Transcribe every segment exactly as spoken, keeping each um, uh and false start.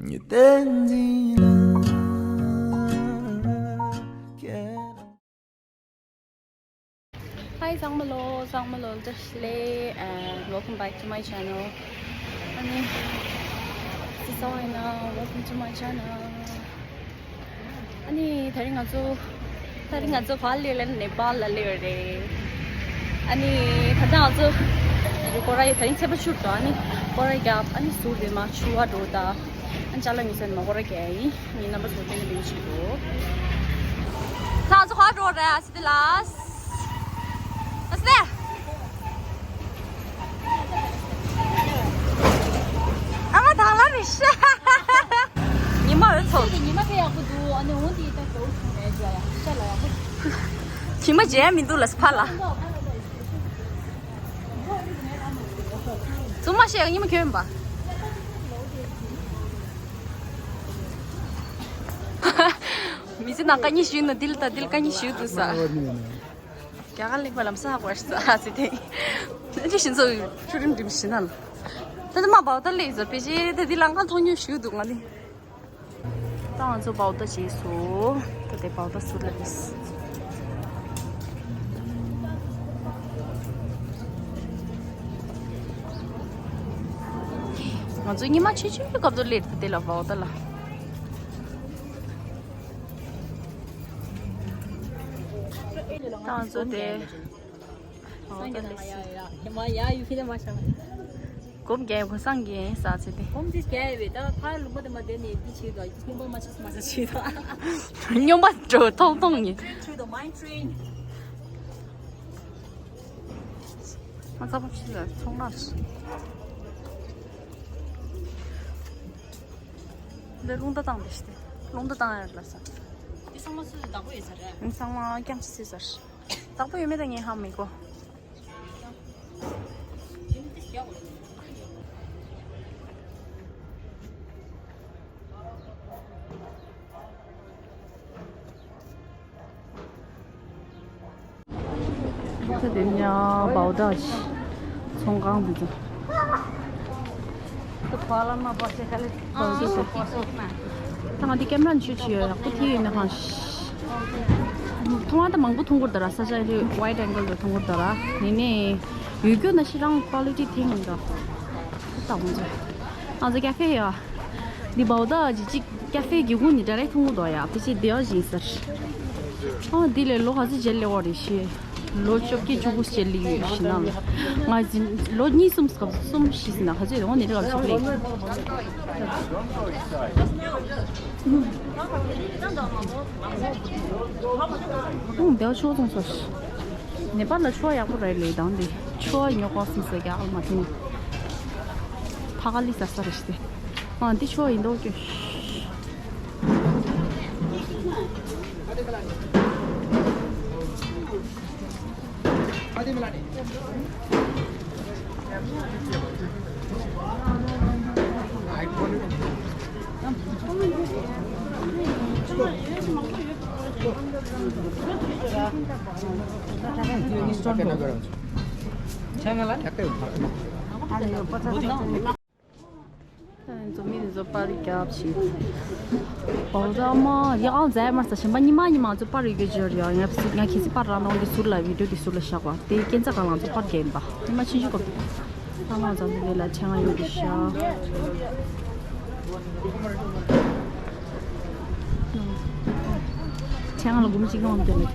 ཉི་སྟེང་འཛིན་ལ་ཁྱེད། Hi ཚང་མ་ལོ། ཚང་མ་ལོ་བཀྲ་ཤིས་བདེ་ལེགས། And welcome back to my channel. ཨ་ནི། སི་སོ་ཨིན་ན། Welcome to my channel. ཨ་ནི་དེ་རིང་ང་ཚོ། དེ་རིང་ང་ཚོ་ག་ལ་སླེབས་ལབ་ན་ནེ་པཱལ་ལ་སླེབས་ཡོད་རེད། ཨ་ནི་ད་ལྟ་ང་ཚོ་སྐོར་ར་ཡོད། དེ་རིང་ཚེས་པ་བཅུ་དང་། ཨ་ནི་སྐོར་ར་རྒྱབ། ཨ་ནི་ཟུར་དེ་མ་ཆུ་བ་འགྲོ་ད། ཨ་ནི་ཅ་ལག་ཉོ་ས་ནས་མ་སྐོར་ར་རྒྱག་ཡིན། ངའི་རྣམ་པ་ཚོ་སྟོན་གྱི་འདུག་ཅིག་འགྲོ། ད་ང་ཚོ་ག་འགྲོ་རེད། ཨ་སི་དེ་ལ། ཨ་སི་དེ། ཨ་མ་དང་ལ་མི་ཤ། ཉི་མ་འོད་ཚོགས། ཉི་མ་དཔེ་ཡག་པོ་འདུག་ཨ་ནི་འོ་འདི་ད་དོ་བྱུང་རེད་ཇ་ཡ་ཤ་ལ་ཡག་པོ། ཉི་མ་མཇལ་མི་འདུག་ལ་ཕ་ལ། ཚུགས་མ་ཤེས་ཉི་མ་གྱོན་པ། མི་ཚེ་ནང་དཀའ་ངལ་ཞིག་ཡོད་ན་འདི་ལ་ད་འདི་ལ་དཀའ་ངལ་ཞིག་འདུག་ས། རྒྱ་གར་གླིང་པ་ལམ་སང་ཧ་གོ་ས་ཟེར་ཏེ། ཅི་བཞིན་ཚོ་ཆུ་རིམ་རིམ་བཞིན་ན། ད་ལྟ་མ་བའོ་ད་ལེ་ཟ་པེ་ཅེ་ད་འདི་ལ་ང་མཐོང་ཉོ་ཞུ་འདུག་ང་ནི། ད་ང་ཚོ་བའོ་ད་རྗེས་སུ། ད་དེ་བའོ་ད་ཟུར་ལ་རེད། ང་ཚོ་ཉི་མ་ཆུ་ཆུའི་སྐབས་སུ་སླེབས། ད་དེ་ལ་བའོ་ད་ལ། ད་ང་ཚོ་དེ། སངས་རྒྱས་ན་ཡ་ཡ་ཡ་མ་ཡ་ཡུ་ཕི་ལ་མ་ཤ་མ། སྒོམ་རྒྱག་གོ་སངས་རྒྱས་ཡིན་ས་ཚེ་དེ། སྒོམ་ཅིག་རྒྱག་ཡོད་པས་ད་ཕར་ལུང་པ་དེ་མ་བསྡད་ནས་འདི་བྱེད་དོ། སྙོམས་པ་མ་ཆགས་མ་ཆགས་བྱེད་དོ། སྙོམས་པ་འགྲོ་ཐོང་ཐོང་ཡིན། Train to the mind train. ང་ཚ་པོ་ཕྱི་ལ་ཚོང་ལ། འདི་རླུང་རྟ་བཏང་བས་ཏེ། རླུང་རྟ་བཏང་ཡར་ལ་ས། འདི་ཚང་མ་སུ་བདག་པོ་ཡོད་ས་རེད། འདི་ཚང་མ་རྐྱང་ཅི་སི་ས་རེད། བདག་པོ་ཡོད་མེད་ད་ངས་ཧ་མི་གོ། ད་དེ་ནས་བའོ་ད་ཚོང་ཁང་འདི་ཚོ། ད་ང་འདི་ཀེམ་ར་ནས་ཤུ་ཆི་ཡོད་ཡག་པོ་ཐིག་ཡོད་ན་ཧང་། མཐོང་བ་ད་མང་པོ་མཐོང་གོ་ད་ར། ས་ཆ་དེ་wide angle དུ་མཐོང་གོ་ད་ར། ནི་ནི་ཡོད་རྒྱུ་ན་ཤི་རང་quality ཐིག་མི་འདྲ། ད་འོང་ཚོ། ང་ཚོ་ཀ་ཧྥེ་ཡོད། འདི་བའོ་ད་ཇི་ཅིག་ཀ་ཧྥེ་གི་གུང་ནི་འདྲ་རེ་མཐོང་གོ་ད་ཡ། ཕི་ཅི་དེ་ཡོད་ཞིག་ཟེར། ཨ་འདི་ལས་ལོ་ག་ཚོད་རྗེས་སླེབས་པ་རེད་ཤི། ལོ་བཅོ་བརྒྱད་བཅུ་དགུ་རྗེས་སླེབས་ཡོད་ཤི་ན། ང་འཛིན་ལོ་གཉིས་གསུམ་སྐབས་གསུམ་ཤི་ཟིན་ན་ག་ཚོད་འོང་ནི་རེ་ག་ཚོད་སླེབས། ཨུང་དེ་ཆོ་ཚོང་ས་ཤི། ནེ་པཱལ་ལ་ཆོ་ཡག་པོ་རེད་ལེ། དང་དེ་ཆོ་ཉོ་གོ་སོང་ས་རྒྱ་གར་མ་ཐོན། ཕ་ག་ལི་ས་ས་རེད་ཤི་དེ། ཨ་འདི་ཆོ་ཡིན་མདོག་ཅོ། འཛོམས་མི་འདི་ཚོ་པར་རྒྱབ་བྱེད། བའོ་ད་མ་ཡག་མཛད་མར་ས་གཞན་པ་ཉི་མ་ཉི་མ་ཚོ་པར་རིག་གི་འབྱོར་ཡོད། ང་ང་ཁྱེད་ཚོ་པར་རང་རང་གི་ཟུར་ལ་བི་ཌིའོ་དེ་ཟུར་ལ་བཞག་པ་དེ་སྐྱེན་ཚ་གང་ལ་ཚོ་པར་རྒྱབ་ཡིན་པ་ཉི་མ་ཆུང་ཆུང་སྐབས་ད་ང་ཚོ་འདི་ལ་ཆེ་ང་ཡོད་དེ་ཤ། ཆེ་ང་ལ་སྒོར་མོ་གཅིག་གང་བ་མི་འདོད་ལ།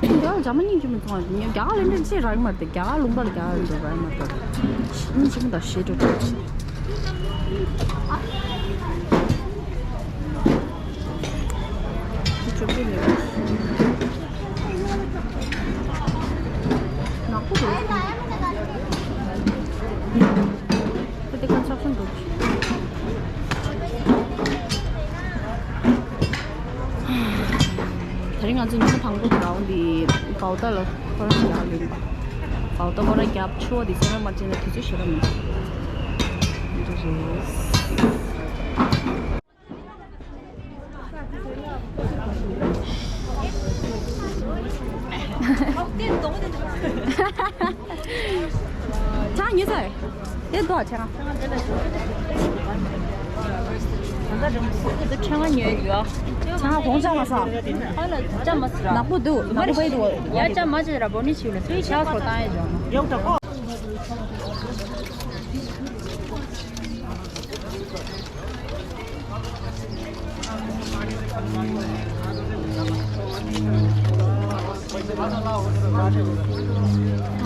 རྒྱ་གར་རྒྱ་མ་གཉིས་ཀྱི་མི་མཐོང་བ། རྒྱ་གར་ལེན་འདྲེན་ཆེ་རག་མ་རེད། རྒྱ་གར་ལུང་པ་ལ་རྒྱ་གར་འདྲ་རག་མ་རེད། གཉིས་ཆུང་དང་ཞེ་དྲག་གྲོགས་ཆེ། ཅོ་པི་ལེ། ནག་པོ་འདུག་ཁོ་དེ་ཁ་ཆག་ཆུང་འདུག་དེ་རིང་ང་ཚོ་ཉིན་མོ་དང་པོ་གྲོང་འདི་བའོ་ད་ལ་ཁོ་རང་རྒྱག་ལེན་པ། བའོ་ད་ཁོ་རང་རྒྱབ་ཆུ་བ་འདི་ཚོ་ར་མ་བྱས་ན་དུས་ཚོད་ཞེ་དྲག་མི་འདུག་ཆང་ཉོས་ཚར། དེ་ལྟོ་ཆང་། ད་ལྟ་ཆང་ཉོས་ཡོད། ཆང་གོང་ཆང་མ་ཟ། ཨ་ལ་ཅམ་མ་ཟ་ར། ནག་པོ་འདུག་མ་རེད་པའི་འདུག་ཡ་ཅམ་མ་ཟ་ར་བོ་ནི་ཆིག་ལ་སུའི་ཆག་སོ་བཏང་ཡ་ཇོ། ང་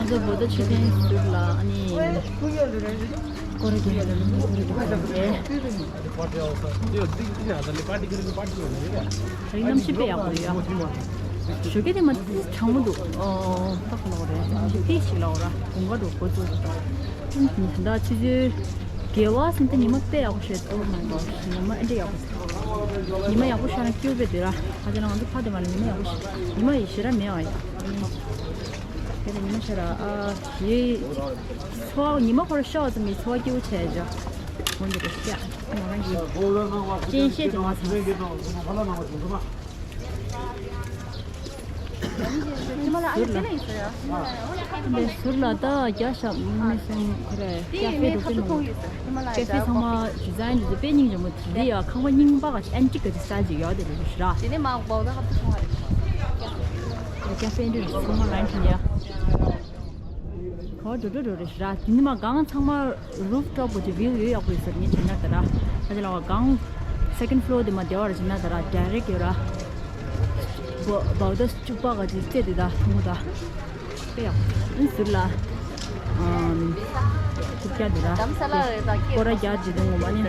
ཚོ་བོད་ཟླ་ཆོས་ལྡན་ཟུར་ལ་ཨ་ནི་སྐོར་ར་རྒྱག་ཡ་ལ་ནི་སྐོར་ར་རྒྱག་ཡ་རེད། རིག་གནམ་གཤིས་དཔེ་ཡག་པོ་ཡོད་ཡ། ཞོགས་ཀས་དེ་མ་གྲང་མོ་འདུག་ཨོ་ད་ག་ལ་རེད་ཅི་ཕིག་ཞིག་ལ་འོ་ར་དགུན་ཁ་འགྲོ་འགོ་བཙུགས་འདུག་ད་ཆུ་ཚོད་བརྒྱད་པ་ཟིན་ཏེ་ཉི་མ་དཔེ་ཡག་པོ་ཞིག་འདུག་མང་པོ་ཉི་མ་ཨེ་འདྲ་ཡག་པོ་ཞིག་ཉི་མ་ཡག་པོ་ཤར་ན་སྐྱིད་པོ་དཔེ་འདུག་ར། ཁ་ཅིག་ན་ང་ཚོ་ཕ་དེ་མ་ལ་ཉི་མ་ཡག་པོ་ཞིག་ཉི་མ་ཡི་ཞེ་དྲག་མེད་བ་ཡ། དེ་ལ་ཉི་མ་ཤར་ར་ཨ་ཡི་ཚོ་ཉི་མ་ཁོ་ར་ཤར་བ་ཙམ་གྱིས་ཚོར་བ་སྐྱིད་པོ་བྱས་བྱ། འོན་ཏེ་རེ་ཤ་ང་རང་གི་སྤྱན་ཤེད་དེ་མ་ཚང་། ཟུར་ལ་ཟུར་ལ་ད་རྒྱ་ཞབས་མི་སེང་ཁོ་རེ་ཀ་ཧྥེ་འགྲོ་གི་ནོ། ཀ་ཧྥེ་ཚང་མ་ཌི་ཛའིན་དེ་དཔེ་སྙིང་རྗེ་མོ་དེ་ལ་ཡ་ཁང་པ་རྙིང་པ་ག་ཨན་ཊིག་ག་ཅིག་སྟ་ཅིག་ཡོད་དེ་རེད་ར། དེ་ནས་མ་འགོག་ད་ཧ་པ་ཚང་མ་རེད། ཀ་ཧྥེ་འདི་ཚང་མ་ལན་ཁྲིད་ཡ། གོ་འགྲོ་འགྲོ་འགྲོ་རེད་ར། དེ་ནི་མ་གང་ཚང་མ་རུབ་ཊོབ་གི་ཝིའུ་ཡོད་ཡག་པོ་ཡོད་ཟེར་ངས་དྲན་ན་ད་ར། ད་ཅི་ལ་བ་གང་སེ་ཀེན་ཌི་ཕི་ལོར་དེ་མ་བདེ་བ་ར་བྱེད་ན་ད་ར་ཌའི་རེག་ཡོད་ར། བ་བའུ་ད་བཅུ་པ་ག་ཅིག་རྩེ་དེ་ད་ཐུང་ད། དཔེ་ཡག་པོ་ཟུར་ལ་ཨམ་ཐུག་རྒྱ་དེ་ར། སྐོར་ར་རྒྱ་ཅིག་དེ་ངོ་མ་ནི་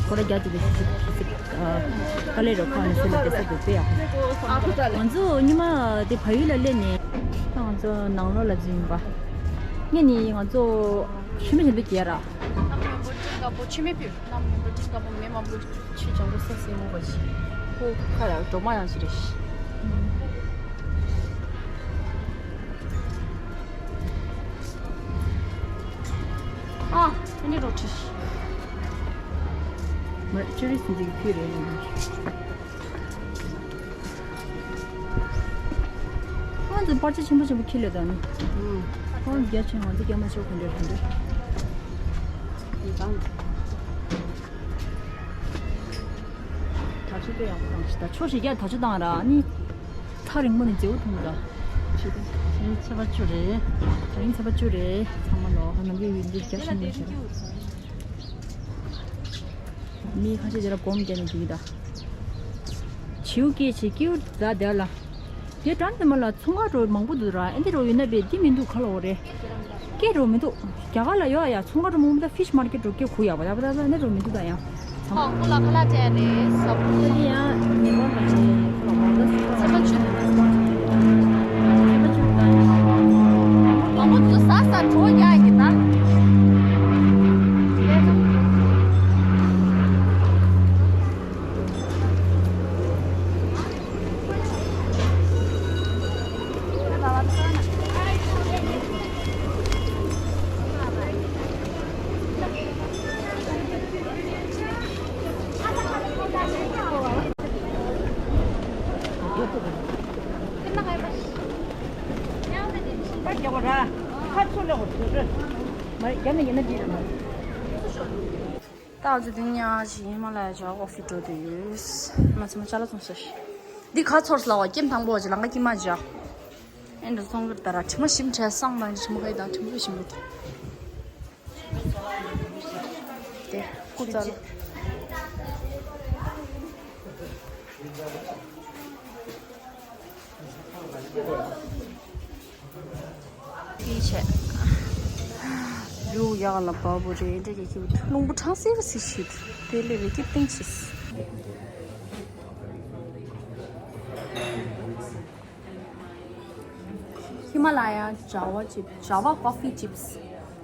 སྐོར་ར་རྒྱ་ཅིག་དེ་ཤི་ཤི་ཤི། དཀའ་ལས་རོགས་ཁག་ནས་སུ་ལ་བསྡད་ས་འདུག་དཔེ་ཡག་པོ། ང་ཚོ་ཉི་མ་དེ་བལ་ཡུལ་ལ་སླེབས་ནས་ད་ང་ཚོ་ནང་ལོགས་ལ་འཛུལ་ཡིན་པ། ངས་ནི་ང་ཚོ་ཤི་མི་ཞིག་འདུག་རྒྱལ་ར། གནམ་མེད་པ་ཅིག་དཀར་པོ་ཆི་མེད་པིར་གནམ་མེད་པ་ཅིག་དཀར་པོ་མེ་མ་བུ་ཆི་ལྗང་པོ་ས་སེ་མོ་བ་ཞིག་ཁོ་ཁ་ཡ་འགྲོ་མ་ཡང་ཞིག་རེད། ཨ་ཨ་ནི་རོ་ཁྲི། མ་ཅི་རིགས་སུ་འདི་ཁྱོད་རེད་ནི། ང་ཚོ་པར་ཆས་ཆེན་པོ་ཆེན་པོ་ཁྱེར་ལས་དང་ནི། ཁོང་རྒྱ་ཆེན་ང་ཚོ་རྒྱ་མ་ཆོག་ག་འདྲ་ག་འདྲ། ཡི་དང་། ད་ཆོ་དཔེ་ཡག་པོ་བཏང་ཞིག་ད་ཆོ་ཞིག་རྒྱ་ད་ཆོ་བཏང་ར་ནི། ཐག་རིང་མོ་ནས་མཛེའུ་མཐོང་གི་ད། ཆོས་དེ་ཚེས་པ་བཅུ་རེད། ད་རིང་ཚེས་པ་བཅུ་རེད་ཚང་མ་ལོ་ཧ་ནང་གི་ཡུལ་འདི་རྒྱ་ཆེན་མོ་ཞིག་རེད། མི་ཁ་ཤས་དེ་ལ་སྒོམ་བརྒྱབ་ནས་འདུག་གི་ད། བྱིའུ་སྐད་ཆེ་སྐྱིའུ་ར་དེ་ལ། དེ་དྲན་དེ་མ་ལ་ཚོང་ཁང་འགྲོ་མང་པོ་འདུག་ར་ཨེ་འདི་རོ་ཡོད་ན་བས་འདི་མི་འདུག་ག་ལ་འོ་རེད། སྐད་རོ་མི་འདུག་རྒྱ་གར་ལ་ཡོད་ཡ་ཚོང་ཁང་འགྲོ་མང་པོ་ད་ཕིཤ་མར་ཀེཊ་འགྲོ་སྐད་གུ་ཡག་པ་ད་པ་ད་པ་ཨེ་འདི་རོ་མི་འདུག་ད་ཡང་། ཁོང་ཁོ་ལ་ཁ་ལག་སྤྲད་རེད་ཟབ་པོ་ཡང་ཉེ་བ་ལ་ཁོ་ལ་མང་པོ་ཟབ་པོ་ཆུ་ཟབ་པོ་ཆུ་ད་མང་པོ་འདུག་ཟ་ཟ་འགྲོ་ཡ་ཡི་ད། ད་ང་ཚོ་དེ་ཉག་ཅིག་ཧི་མ་ལ་ཡ་ཇག་ཨོ་ཕི་འགྲོ་འདོད་ཡོད། ང་ཚོ་མ་ཅ་ལག་ཚོང་ས་ཞིག་འདི་ག་ཚོར་སླ་བ་ཀེམ་དང་པོ་ཅིག་ལང་ཀ་ཀི་མ་ཇག་ཨེ་འདྲ་ཚོང་གི་ད་ར་དྲི་མ་ཞིམ་ཁྲལ་སང་དང་དྲི་མ་ཁ་ཡི་དང་དྲི་མ་ཞིམ་པོ་དེ། དེ་ཀུ་ཙལ། དེའི་ཆེད། ཡུག་ཡག་ལ་བབ་བོ་རེད་འདྲ་གི་ཁྱེར་རླུང་བུ་གྲང་སིལ་སིལ་ཞིག་དེ་ལས་རེ་སྐྱིད་ཏིང་ཆིས། ཧི་མ་ལ་ཡ་ཇ་བ་ཅིབ་ཇ་བ་ཀོ་ཕི་ཅིབས་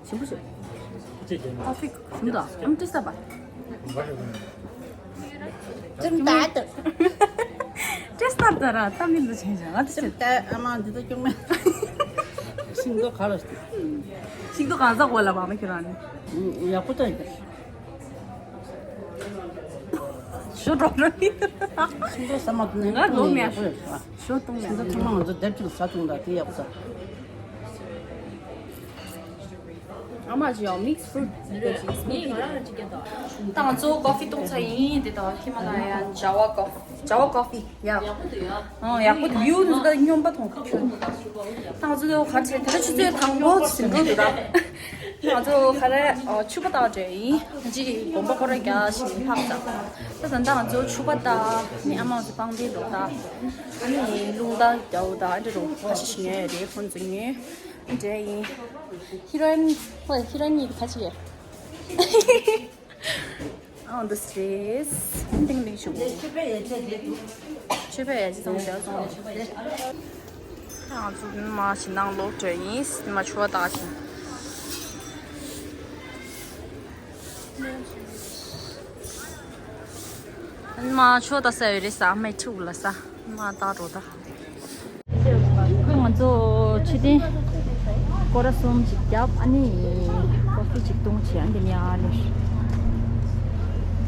ཞིམ་པོ་ཞིག་ཀོ་ཕི་ཞིམ་དང་ཨམ་ཏི་ས་པ། ཙམ་ད་ད། ཏྲེ་སྟར་ད་ར་ད་མི་འདུག་ཆེན་ཅང་ང་ཏི་ཙམ་ད་ཨ་མ་འདི་ད་སྐྱོང་མེད། ཤིང་ཏོག་ག་ལ་ཤིང་ཏོག་གང་ཟག་གོ་ལ་བ་མ་ཁྱེད་རང་ནི། ཡག་པོ་ད་ཡིན། ཞོ་འགྲོ་རོགས། ཤིང་ཏོག་ཟ་མ་ཐུབ་ན་ང་ལོ་མེད། ཞོ་བཏུང་ནས། ཤིང་ཏོག་ཚང་མ་ང་ཚོ་སྡེབ་གཅིག་ལ་ཟ་བྱུང་ད་དེ་ཡག་པོ་ཟ། ཨ་མ་ཅི་ཡང་mix fruit། ད་ང་ཚོ་coffee བཏུང་ཚར་ཡིན། དེ་དང་ཧི་མ་ལ་ཡ་Java coffee། Java coffee ཡ། ཡག་པོ་འདུག་ཡ། ཨང་ཡག་པོ་འདུག་ཡུ་ནི་ད་སྨྱོན་པ་མཐོང་ད་ཁྱོད། ད་ང་ཚོ་ག་ཚོད་དེ་ལ་ཆུ་ཚོད་དང་པོ་ཟིན་འགྲོ་འདུག་ད། ང་ཚོ་ག་རེ་ཨ་ཕྱུ་པ་བཏགས་འདྲ་ཡིན། ཅི་གོམ་པ་སྐོར་ར་རྒྱག་བཞིན་ལྷག་ཙམ། ད་ད་ལྟ་ང་ཚོ་ཕྱུ་པ་ད་ནི་ཨ་མ་ཚོ་པང་གདན་འགྲོ་ད། ཨ་ནི་རླུང་རྟ་རྒྱག་འོ་ད་ཨ་འདྲ་རུ་ཁ་ཤས་ཤིག་ཉོས་ཡོད་རེད། ཁོང་ཚོ་ཉོས་འདྲ་ཡིན། ཧི་རོ་ཨིན། ཧོ་ཧི་རོ་ཨིན་གཉིས་ཁ་ཤས་ཡོད། On the stairs. ཏིང་ཏིང་ཞུ། ཆོས་པའི་ཡ་ཆ་རེད་འདུག་ཆོས་པའི་ཡ་ཆ་ཚང་མ་རྒྱག་སོང་། ང་ཚོ་མ་ཞིག་ནང་ལོག་འགྲོ་ཡིན། མ་ཆུ་བ་བཏགས་ཤིང་། མ་ཆུ་བ་བཏགས་ས་ཡོད་རེད་ས། མའི་ཁྲིའུ་ལ་ས། མ་བཏགས་འགྲོ་ད། ང་ཚོ་ཕྱི་ཐེངས་སྐོར་ར་གསུམ་ཅིག་བརྒྱབ། ཨ་ནི་ཀོ་ཧྥི་ཅིག་བཏུང་བྱས། ཨ་འདི་ནས་ཨ་ལེ།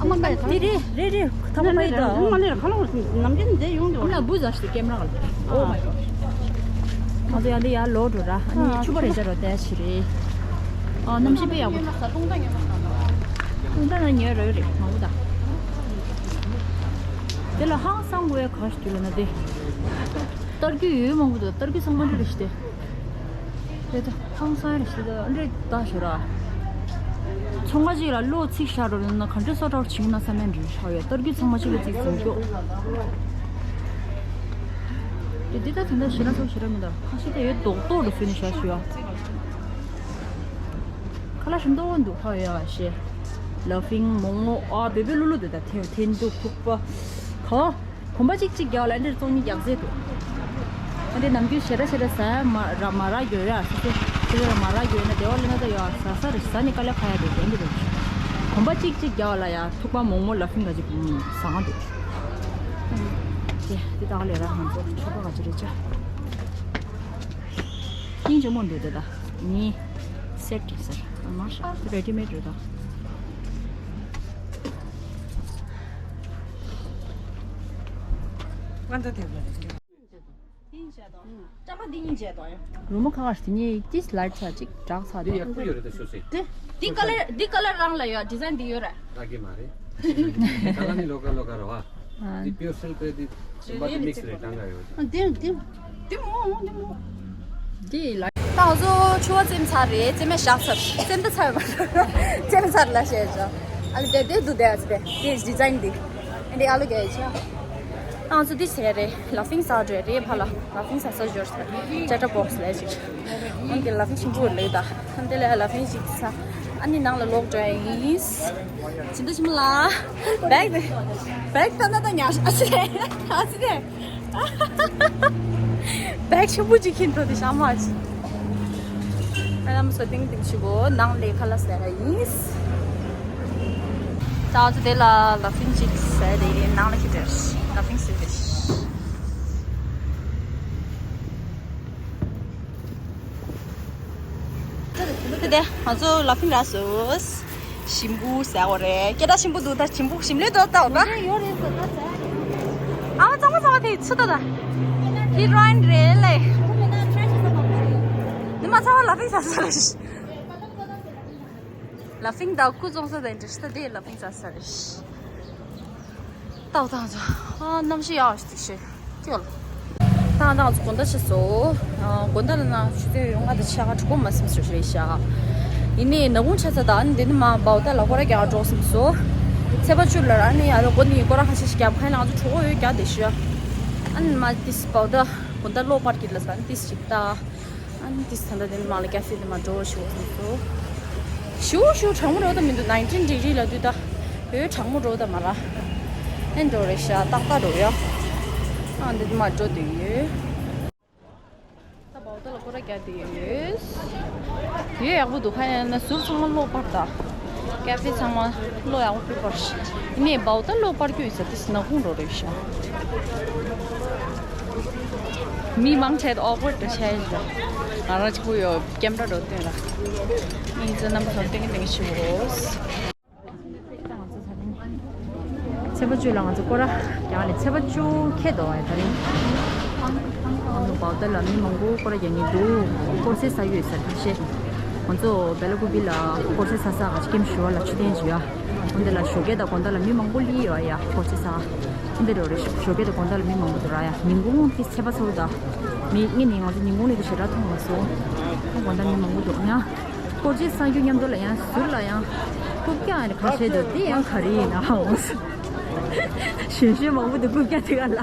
ཨ་མ་མ་དེ་རེད་རེད་རེད། ཐ་མ་མ་ཡི་ད་མ་ལེར་ཁ་ལོ་ནམ་རྒྱུན་མཛེས་ཡོང་གི། ཨ་ལ་བུ་ཟ་ཞིག་ཀེམ་ར་ག་ལ། Oh my god. ང་ཚོ་ཡང་འདི་ཡར་ལོག་འགྲོ་ར། ཨ་ནི་ཕྱུ་པ་རེ་ཆ་རོ་བལྟས་ཞིག་རེད། ཨ་གནམ་གཤིས་དཔེ་ཡག་པོ་འདུག་ད་ན་ཉོས་རོ་རེད་མ་འུ་ད། དེ་ལ་ཧང་སང་དགོས་ག་ཞིག་ལ་ན་དེ། སྟར་རྒྱུ་ཡོད་མང་པོ་འདུག་སྟར་རྒྱུ་ཚང་མ་འདྲ་རེ་ཞིག་སྟེ། རེད་ད། ཧང་སང་རེ་ཞིག་ད་འདྲེ་ད་ཞོ་ར། ཚོང་ཁང་ཅིག་ལ་གློག་ཚིག་བཞག་རོགས་ན་ག་འདྲ་སོ་ཏྲའོ་བྱིང་ན་བསམ་མེད་འདྲི་ཤག་ཡོད། སྟར་རྒྱུ་ཚང་མ་ཅིག་ལ་ཚིག་ཟིན་སྐྱོ། དེ་འདི་ད་དེ་འདྲ་ཞེ་ན་སོ་ཞེ་ར་མི་འདུག་ཁ་ཤས་དེ་ཡོད་རྡོག་རྡོག་ལ་བཟོས་ནས་བཞག་ཞུ་ཡ། ཁ་ལག་ཞིམ་ཏོག་འདུག་ཧ་ཡ་ཞེ། ལ་ཕིང་མོག་མོག་ཨ་བེ་བེ་ལུ་ལུ་དེ་ད་ཐེ་ཐེན་དུ་ཁུག་པ། ག་གོམ་པ་གཅིག་གཅིག་རྒྱག་ལ་འདིར་བཙོང་ཉིན་རྒྱག་རྩེད་དུ། ཨ་འདི་ནམ་རྒྱུན་ཞེ་དྲག་ཞེ་དྲག་ཟ་མ་ར་མ་ར་རྒྱོ་ཡ་སི་སི་ཞེ་དྲག་མ་ར་རྒྱོ་ཡ་ན་བདེ་བ་ལེ་ན་ད་ཡོ་ཟ་ས་རེ་ཟ་ནི་དཀའ་ལས་ཁ་ཡ་དེ་དོན་དེ་རེད། གོམ་པ་གཅིག་གཅིག་རྒྱག་ལ་ཡ་ཐུག་པ་མོག་མོག་ལ་ཕིང་ག་ཅིག་བུ་མོ་ཟ་ག་འདུག་དེ་དེ་དག་ལས་ར་ང་ཚོ་ཆོ་ག་ག་ཅི་རེ་ཅ། ཧིང་ཇོ་མོ་འདུག་དེ་ད་ནི་སེ་ཊི་ཟེར་མ་ཤ་རེ་ཌི་མེཌ་རེད་ད། ང་ཚོ་དེ་བ་རེད། འདི་གཉིས་བྱས་དང་། ཀྲམ་པ་འདི་གཉིས་བྱས་དང་ཡ། རུ་མོ་ཁ་ཁ་ཞིག་དེ་གཉིས་ཏིས་ལར་ཆ་ཅིག་དྲག་ཚ་དེ། འདི་ཡག་པོ་ཡོད་རེད་ད་ཤོད་སྲིད། དེ། འདི་ཀ་ལར་འདི་ཀ་ལར་རང་ལ་ཡོད། ཌི་ཛའིན་འདི་ཡོད་རེད། རག་གི་མ་རེད། ཁ་ལ་ནི་ལོ་ཀ་ལོ་ཀ་རེད་བ། འདི་པིའུར་སིལ་ཀ་རེད། འདི་བ་དེ་མིག་སི་རེད་གྲངས་ཀ་ཡོད། འདི་འདི་འདི་མོ་འདི་མོ། འདི་ལ། ད་ང་ཚོ་ཕྱུ་པ་བཙེམས་ཚར་རེད། བཙེམས་མ་བཞག་ཚར། བཙེམས་ད་ཚར་མ་བཙེམས་ཚར་ལ་བཤད་ཅོ། ཨ་ལ་དེ་དེ་འདུག་དེ་ཨ་ཙི་དེ་དེ་ཌི་ཛའིན་འདི། ཨ་འདི་ཨ་ལོ་ག་ཡ་ཆ། ང་ཚོ་འདི་བྱས་རེད། ལ་ཕིང་ཟ་འགྲོ་རེད་ཕ་ལ། ལ་ཕིང་ཟ་ས་འབྱོར་ས་ཅ་ཊ་བོག་སི་ལས་ཅིག་འོན་ཏེ་ལ་ཕིང་ཞིམ་པོ་ལེགས་ད། ཨ་འདི་ལ་ལ་ཕིང་ཞིག་ཟ། ཨ་ནི་ནང་ལ་ལོག་འགྲོ་ཡ་ཡིན། ཇི་འདྲ་ཞིམ་ལ། བེག་བེག་ད་ན་ད་ཉར་ཨ་ཙི་རེད་ཨ་ཙི་རེད། བེག་ཆེན་པོ་ཅིག་ཁྱེར་འགྲོ་དེ་ཤ་མ་ཅིག་ཨ་ལམ་སོ་ཏིང་ཏིང་ཞུ་གོ་ནང་ལས་ཁ་ལག་ཟ་ཡ་ཡིན། ད་ང་ཚོ་དེ་ལ་ལ་ཕིང་ཅིག་ཟ་ཡ་དེ་ནང་ལ་ཁྱེར་འགྲོ་ལ་ཕིང་ཟ་དེ། དེ་དེ་ང་ཚོ་ལ་ཕིང་རག་སོང་། ཞིམ་པོ་ཟ་བ་རེད། སྐད་གྲགས་ཆེན་པོ་འདུག་ད་ཞིམ་པོ་ཞིམ་ལས་ཏོག་ཏོག་ད། ཡོད་རེད་ཟེར་ད་ཟ། ཨ་མ་གཙང་མ་གཙང་མ་དེ་ཚུ་ཏོ་ད། དེ་རོ་ཨིན་རེད་ལེ། ཁོ་མེད་ན་ཁྲ་ཆེ་ས་མ་ཁ་རེད། ནི་མ་ཚང་མ་ལ་ཕིང་ཟ་ས་རེད། ལ་ཕིང་ད་སྐུ་གཙང་ས་དེ་འདྲ་ཞིག་ད་དེ་ལ་ཕིང་ཟ་ས་རེད། ཏག་ཏག་ཏག་ཨ་གནམ་གཤིས་ཡག་ཞིག་ཞིག་ཀྱོལ། ད་ང་ཚོ་དགོང་དག་ཕྱིན་སོང་། ཨ་དགོང་དག་ལ་ན་ཆུ་ཚོད་ཡོང་ང་དང་ཕྱེད་ཀ་དྲུག་པ་མ་ཟིན་ཞོ་ཞོ་རེད་ཤག་ཡིན་ནའི་ནག་ཁུང་ཆགས་ཚར་ད། ཨ་ནི་འདི་ནི་མ་བའོ་ཏ་ལ་སྐོར་ར་རྒྱག་འགྲོ་ཟིན་སོང་། ཚེས་པ་བཅུ་ལ་ར་ཨ་ནི་ཡ་ར་སྒོ་ནི་སྐོར་ར་ཁ་ཤས་ཤིག་རྒྱབ་ཁ་ཡིན་ལ་ང་ཚོ་གྲོགས་པོ་ཡོད་རྒྱག་བསྡད་ཤག་ཨ་ནི་མ་ཏིས་བའོ་ཏ་དགོང་དག་གློག་པར་གྱི་ལ་ས་ཨ་ནི་ཏིས་ཞིག་ད། ཨ་ནི་ཏིས་ད་ལྟ་དེ་ནི་མ་ལ་ཀ་ཧྥེ་དེ་མ་འགྲོ་ཞུ་བ་སོང་སོང་། ཞུ་ཞུ་གྲང་མོ་འགྲོ་ད་མི་འདུག nineteen degree ལ་དུས་ད། ཡོད་གྲང་མོ་འགྲོ་ད་མ་ར། ཨེ་འགྲོ་རེད་ཤག་ཏག་ཏག་འགྲོ་ཡ། ཨ་འདི་མ་འགྲོ་དུས་ཡོད། ད་བའོ་ཏ་ལ་སྐོར་ར་རྒྱག་དུས་ཡོད། ཡོད་ཡག་པོ་འདུག་ཁ་ཡ་ན་ཟུར་ཚང་མ་གློག་སྤར་ད། ཀ་ཧྥེ་ཚང་མ་གློག་ཡག་པོ་སྤར་ཤག་ཡིན་ནའི་བའོ་ཏ་གློག་སྤར་རྒྱུ་ཡོད་ས་དེ་ནག་ཁུང་འགྲོ་རེད་ཤག་མི་མང་ཆེ་ཨོག་ཝར་ཌི་འདྲ་ཆགས་ཡོད་ཤག་ང་རང་གཅིག་པུ་ཡོད། ཀེམ་ར་འགྲོ་སྟོན་ར། ཨིན་ཙི་རྣམ་པ་ཚོ་ཏིང་ཏིང་ཞུ་འོ། ཚེས་པ་བཅུ་ལ་ང་ཚོ་སྐོར་ར་རྒྱག་ལས། ཚེས་པ་བཅུ་ཁེལ་འདུག་ཨ། ད་རིང་ཨ་ནི་བའུ་ཏ་ལ་མི་མང་པོ་སྐོར་ར་རྒྱག་མཁན་འདུག་སྐོར་ཚེ་ས་ཡོད་ཟེར་ཁ་ཤས། ང་ཚོ་བེ་ལ་ཀུ་པི་ལ་སྐོར་ཚེ་ས་ས་ག་ཅི་ཀེམ་ཞུ་བ་ལ་ཆུ་ཐེན་ཞུ་ཡ། འོན་ཏེ་ལ་ཞོགས་ཀས་དང་དགོང་དག་ལ་མི་མང་པོ་ལི་ཡོད་ཡ། སྐོར་ཚེ་ས་འོན་ཏེ་རོ་རེ་ཞོགས་ཀས་དང་དགོང་དག་ལ་མི་མང་པོ་འདུག་ར་ཡ། ཉིན་གུང་དེ་ཚེས་པ་ཚོ་ད་མི་ངེད་ནི་ང་ཚོ་ཉིན་གུང་ལས་དེ་ཞེ་དྲག་མཐོང་མ་སོང་། དགོང་དག་མི་མང་པོ་འདུག་ཡ། སྐོར་ཚེ་ས་རྒྱུ་མཉམ་དུ་ལ་ཡང་ཟུར་ལ་ཡང་རྐུབ་བཀྱག་ཡང་ཁ་ཤས་འདུག་དེ་ཡང་ག་རེ་ཡིན་ན་ཧ་འོང་སོང་། གཞོན་གཞོན་མང་པོ་འདུག་རྐུབ་བཀྱག་དེ་ག་ལ།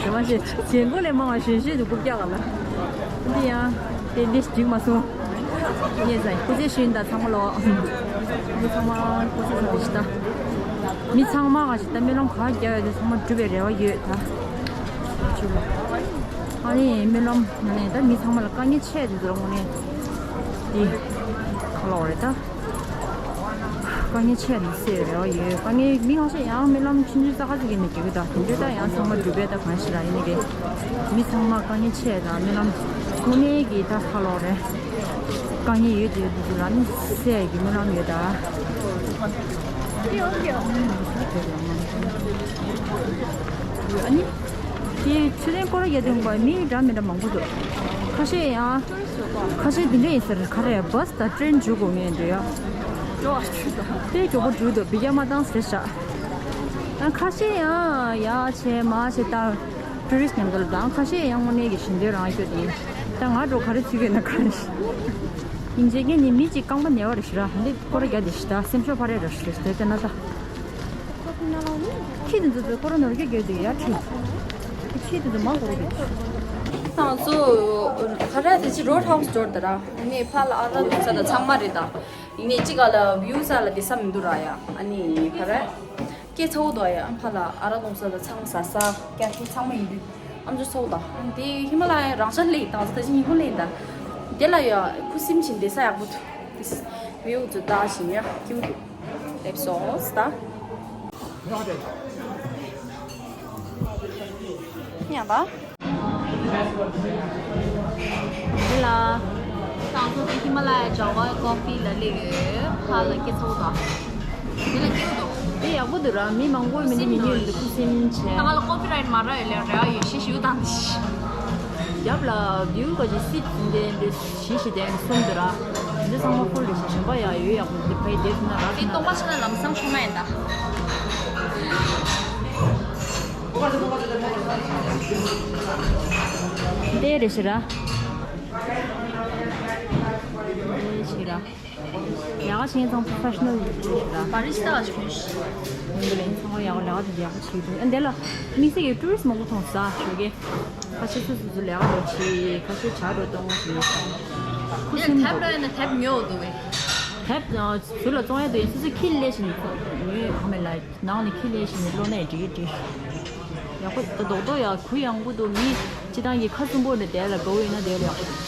དེ་མ་ཤེས་ཞེན་ཁོག་ལས་མང་བ་གཞོན་གཞོན་དུ་རྐུབ་བཀྱག་ག་ལ། འདི་ཡང་དེ་འདི་འགྲིག་མ་སོང་། ངས་ཟ་སྐུ་ཚེ་ཞུ་ཡིན་ད་ཚང་མ་ལོ། མི་ཚང་མ་སྐུ་ཚེ་ཚང་མ་ཞིག་ད། མི་ཚང་མ་ག་ཞིག་ད་སྨོན་ལམ་ག་རྒྱག་ཡོད་དེ་ཚང་མ་འགྲུབ་པའི་རེ་བ་ཡོད་ད། ཆུ་ལ། ཨ་ནི་སྨོན་ལམ་ནང་ནས་ད་མི་ཚང་མ་ལ་དཀའ་ངལ་ཆེ་དུས་ཚོད་ལ་དངོས་གནས་འདི་ག་ལ་བ་རེད་ད། དཀའ་ངལ་ཆེ་ནི་སེ་རེ་བ་ཡོད། དཀའ་ངལ་མི་ཁ་ཤས་ཡང་སྨོན་ལམ་ཆུང་ཆུང་ས་ཁ་ཟིག་གི་ནི་རྒྱུ་ད་དེ་འདྲ་ད་ཡང་ཚང་མ་འགྲུབ་པས་ད་གང་ཞིག་ལ་ཡིན་ནི་རེད། མི་ཚང་མ་དཀའ་ངལ་ཆེ་ད་སྨོན་ལམ་དངོས་གནས་ཀྱི་ད་ཁ་ལོག་རེད། དཀའ་ངལ་ཡོད་དེ་དུས་ཚོད་ལ་ནི་སེ་ཡི་སྨོན་ལམ་ཡོད་ད། ཨ་ནི། དེ་ཆུ་ཚན་སྐོར་ར་རྒྱག་དུས་པ་མི་འདྲ་མི་འདྲ་མང་པོ་འདུག་ཁ་ཤས་ཡང་། ཁ་ཤས་འདི་འདྲ་ཡིན་ཟེར་ག་རེ་བཱས་དང་ཊེན་འཇུག་དགོས་ངེས་འདུག་ཡ། དཔེ་མགྱོགས་པོ་འགྲོ་འདུག་བི་ཡ་མ་བཏང་ཟེར་ཤག་ཡང་ཁ་ཤས་ཡང་ཡ་བྱས་མ་བྱས་ད་ཊུ་རི་སི་མཉམ་དུ་ལ་དང་ཁ་ཤས་ཡང་དངོས་གནས་ཀྱི་ཞིང་སྡེ་རང་སྐྱོད་དེ་ད་ང་འགྲོ་ག་རེ་ཚུད་ཀྱི་ན་ག་རེ་ཡིན་བྱེད་མཁན་ནི་མི་གཅིག་རྐང་པ་ན་བ་རེ་ཞིག་ར་འདི་སྐོར་རྒྱག་དེ་ཞིག་ད་སེམས་ཤོག་ཕ་རེ་ར་ཞིག་རེ་ཞིག་དེ་ལྟ་ན་ད། ཁྱི་དེ་ཚོ་ཚོ་ཁོ་རང་ནོར་གྱི་རྒྱུ་དེ་ཡར་ཁྲིད། ཁྱི་དེ་ཚོ་མ་ཁོ་རང་གི། ང་ཚོ་ག་རེ་དེ་ཅི་རོ་ཌི་ཧའུ་སི་འབྱོར་ད་ར། ངས་ཕ་ལ་ཨ་ར་འདུག་ས་ད་ཚང་མ་རེད་ད། ཡིན་ནའི་ཅི་ག་ལ་བིའུ་ས་ལ་དེ་ས་མི་འདུག་ར་ཡ། ཨ་ནི་ག་རེ། སྐད་ཚ་བོ་འདུག་ཡ། ཕ་ལ་ཨ་ར་འདུག་ས་ད་ཚང་ས་ས་སྐད་ཚ་ཚང་མ་ཡིན་དུས། ཨམ་ཅོག་ཚ་བོ་ད། དེ་ཧི་མ་ལ་ཡ་རང་ཤ་ལེ་དང་ད་ཅི་ཉི་ཧོ་ལེ་ད། དེ་ལ་ཡ་ཁུ་སིམ་ཆེན་དེ་ས་ཡག་པོ་འདུག་དེ་བིའུ་ཚོ་ད་ཞིང་ཡ་ཁྱིམ་དུ། སླེབས་སོང་ད། ཡང་ད། འདི་ལ། ཏང་ཚོ་དེ་ཧི་མ་ལ་ཡ་ཇ་ཝ་ཀོ་ཕི་ལ་སླེབས་ཡོད། ཕ་ལ་སྐྱེ་ཚོགས་དང་། འདི་ལ་སྐྱེ་འདུག་དེ་ཡག་པོ་འདུག་ར། མི་མང་པོ་མི་འདུག་ཉི་མ་འདུག་ཁུ་སིམ་ཆེ། ད་ང་ལ་ཀོ་པི་རའེ་ཊི་མ་རག་ཡོད་ལས་རེ་བ་ཡོད་ཤི་ཞིག་དང་། རྒྱབ་ལ་བིའུ་ག་ཅིག་སི་ཏི་འདི་འདི། བཞི་བཞི་ལྡན་གསུམ་དེ་ར། འདི་ཚང་མ་ཕུལ་རེད་ཤག་གཞན་པ་ཡ་ཡོད་ཡག་པོ་འདི་ཕ་ཡི་དེབ་ན་ར། དེ་སྟོང་པ་ཆ་ན་ལམ་སང་ཆུང་མ་ཡིན་ད། འདི་རེད་ཤི་ར། འདི་ཤི་ར། ཡག་ཆེན་ཚང་པོ་རོ་ཕེ་ཤི་ནལ་རེད་ཤི་ར། བ་རི་སྟ་ཞིག་ཡིན་པ་ལས་ཚང་མ་ཡག་པོ་ལས་ཀ་དེ་ཡག་པོ་བྱེད་འདུག་ཨ་འདི་ལ་དམིགས་བསལ་གྱི་ཊུ་རི་སི་མང་པོ་མཐོང་ས་ཞོགས་ཀས། ཁ་ཤས་སོ་སོ་སོ་ལས་ཀ་འགྲོ་ཆེ། ཁ་ཤས་བྱ་འགྲོ་གཏོང་ཞེས། ཁུ་སིམ་ཐེབ་འགྲོ། ལ་ཡིན་ན་ཐེབ་ཉོ་འདུག་གས། ཐེབ་ཟུར་ལ་བཙོང་ཡ་འདུག་ཡིན་སོ་སོ་ཁྱི་ལས་བཞིན་ཉོས་ཧ་མེད་ལ་ནང་ནས་ཁྱི་ལས་བཞིན་བློ་ནས་འགྲིག་གི་འགྲིག་ཡག་པོ་ད་རྡོག་རྡོག་ཡ་གུ་ཡངས་པོ་འདུག་མི་སྤྱི་བཏང་གི་ཁ་སུམ་པོ་ནས་དེ་ལ་དགའ་བོ་ཡིན་ན་དེ་ལ་ཡག་པོ་འདུག་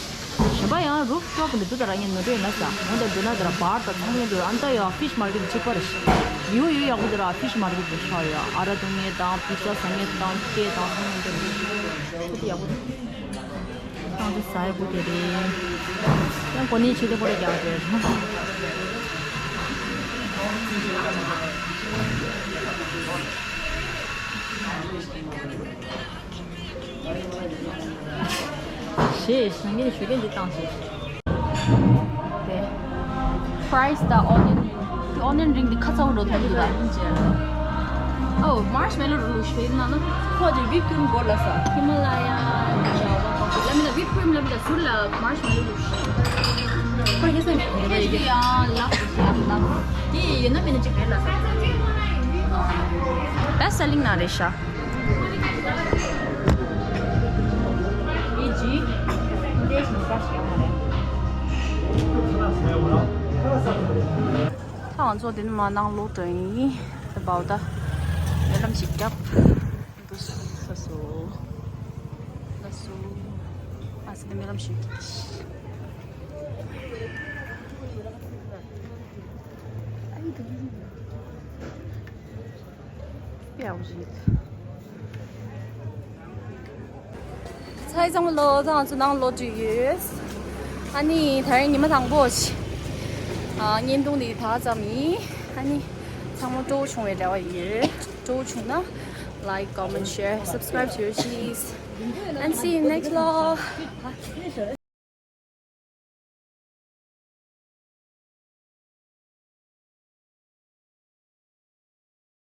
གཞན་པ་ཡང་རུབ་ཊོབ་ནས་འདུག་ད་ར་ངས་ནོར་འཁྲུལ་ཡིན་ན་ས་ངོ་དང་འདུག་ན་ད་ར་བར་དང་ཚང་མ་འདུག་ཨ་མདའ་ཡ་ཕི་ཤི་མར་ཀེ་ཊི་གཅིག་པ་རེད། ཡོད་ཡོད་ཡག་པོ་འདུག་ར། ཕི་ཤི་མར་ཀེ་ཊི་རེད་ཤག་ཡ། ཨ་ར་བཏུང་མཁན་དང་པི་ཙ་ཟ་མཁན་དང་སྐད་དང་ཚང་མ་འདུག་ཁོ་དེ་ཡག་པོ་འདུག་ཏང་དེ་ཟ་ཡག་པོ་དེ་རེད། ཡང་གོ་ནས་ཆེ་དེ་ཁོ་ར་རྒྱག་དེ་རེད། ཞེས་ཞང་གིས་ཞུ་མཁན་འདི་བཏང་ཞིག་དེ། ཕ་རའི་སི་དང་ཨོ་ནིཡོན་རིང་། དེ་ཨོ་ནིཡོན་རིང་དེ་ཁ་ཚ་བོ་འགྲོ་ཐུབ་འདུག་ད། ཨོ་མར་ཤི་མེ་ལོ་རུ་ལུག་ཤི་ན་ན། ཁོ་དེ་ཝིབ་ཀྲིམ་སྐོར་ལ་ས། ཧི་མ་ལ་ཡ་ཇ་ཝ་ཀོ་ཕི་ལ་མི་ད་ཝིབ་ཀྲིམ་ལ་མི་ད་ཟུར་ལ་མར་ཤི་མེ་ལོ་ལུག་ཤི། ཁོ་ཡེ་སེ་མེ་ཁེ་ཡ་ལ་ལ་ལ། དེ་ཡིན་ན་མིན་ན་ཅིག་རེད་ལ་ས། བེ་སི་ཊི་སེ་ལིང་ན་རེད་ཤག་ད་ང་ཚོ་དེ་ནས་མར་ནང་ལོག་འགྲོ་ཡིན། ད་བའོ་ད། སྨོན་ལམ་ཞིག་བརྒྱབ། འདུག་ས་སོ། ལ་སོ། ཨ་སི་ནས་སྨོན་ལམ་ཞུ་གི། ཡག་པོ་ཞིག་འདུག་ཚའི་ཚང་མ་ལོ་ད་ང་ཚོ་ནང་ལོག་འགྲོ་ཡོད། ཨ་ནི་ད་རིང་ཉི་མ་དང་པོ་ཞིག་ཨ་བརྙན་ཐུང་འདི་ད་ཙམ་ཡིན། ཨ་ནི་ ཚང་མ་སྤྲོ་བོ་བྱུང་བའི་རེ་བ་ཡོད། སྤྲོ་བོ་བྱུང་ན་like, comment, share, subscribe to your cheese and see you next vlog.